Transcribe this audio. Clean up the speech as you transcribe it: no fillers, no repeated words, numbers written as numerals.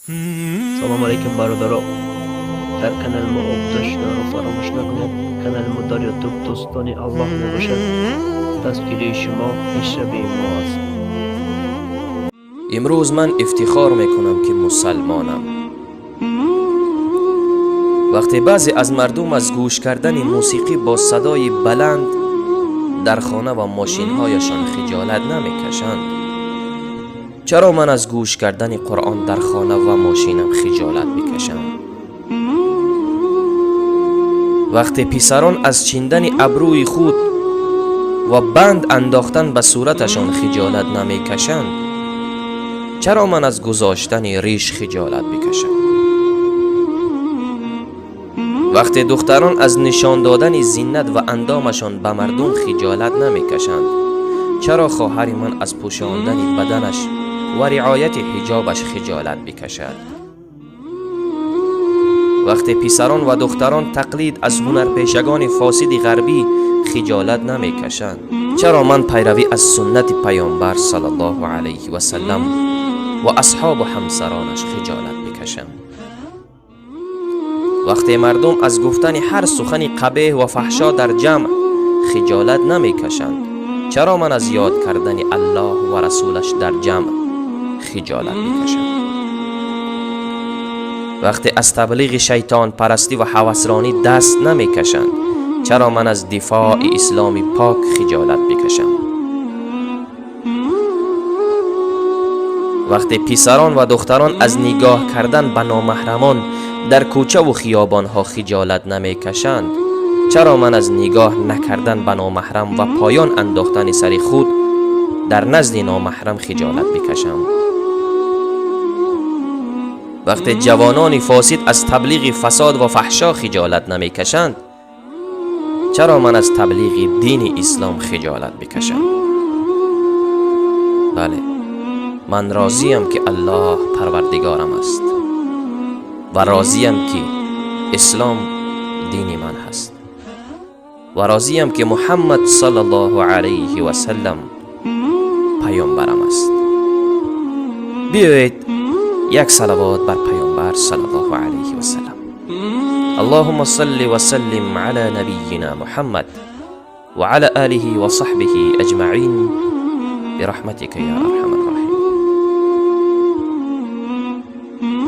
Салом алейкум, бародаро! Дар канали мо обуна шуданро фаромӯш накунед. Канали мо дар Ютуб «Дӯстони Аллоҳ» мебошад. Дастгирии шумо пешравии мо аст. Имрӯз ман ифтихор мекунам, ки мусалмонам. Вақте баъзе аз мардум аз гӯш кардани мусиқӣ бо садои баланд дар хона ва мошинҳояшон хиҷолат намекашанд, чаро ман аз гӯш кардани Қуръон дар хона ва мошинам хиҷолат бикашам? Вақте писарон аз чиндани абрӯи худ ва банд андохтан ба сураташон хиҷолат намекашанд, чаро ман аз гузоштани риш хиҷолат бикашам? Вақте духтарон аз нишон додани зинат ва андомашон ба мардум хиҷолат намекашанд, чаро хоҳари ман аз пӯшондани баданаш ва риояти ҳиҷобаш хиҷолат бикашад? Вақте писарон ва духтарон тақлид аз ҳунарпешагони фосиди ғарбӣ хиҷолат намекашанд, чаро ман пайравӣ аз суннати Паёмбар саллаллоҳу алайҳи васаллам ва асҳобу ҳамсаронаш хиҷолат бикашам? Вақте мардум аз гуфтани ҳар сухани қабеҳ ва фаҳшо дар ҷамъ хиҷолат намекашанд, чаро ман аз ёд кардани Аллоҳ ва расулаш дар ҷамъ хиҷолат бикашам? Вақте аз таблиғи шайтонпарастӣ ва ҳавасронӣ даст намекашанд, чаро ман аз дифои исломи пок хиҷолат бикашам? Вақте писарон ва духтарон аз нигоҳ кардан ба номаҳрамон дар кӯчаву хиёбонҳо хиҷолат намекашанд, чаро ман аз нигоҳ накардан ба номаҳрам ва поён андохтани сари худ дар назди номаҳрам хиҷолат бикашам? Вақте ҷавонони фосид аз таблиғи фасод ва фаҳшо хиҷолат намекашанд, чаро ман аз таблиғи дини ислом хиҷолат бикашам? Бале, ман розиям, ки Аллоҳ Парвардигорам аст, ва розиям, ки ислом дини ман ҳаст, ва розиям, ки Муҳаммад саллаллоҳу алайҳи васаллам паёмбарам аст. Биёед, як салавот бар Паёмбар саллаллоҳу алайҳи васаллам. اللهم صل وسلم على نبينا محمد وعلى آله وصحبه أجمعين برحمتك يا أرحم.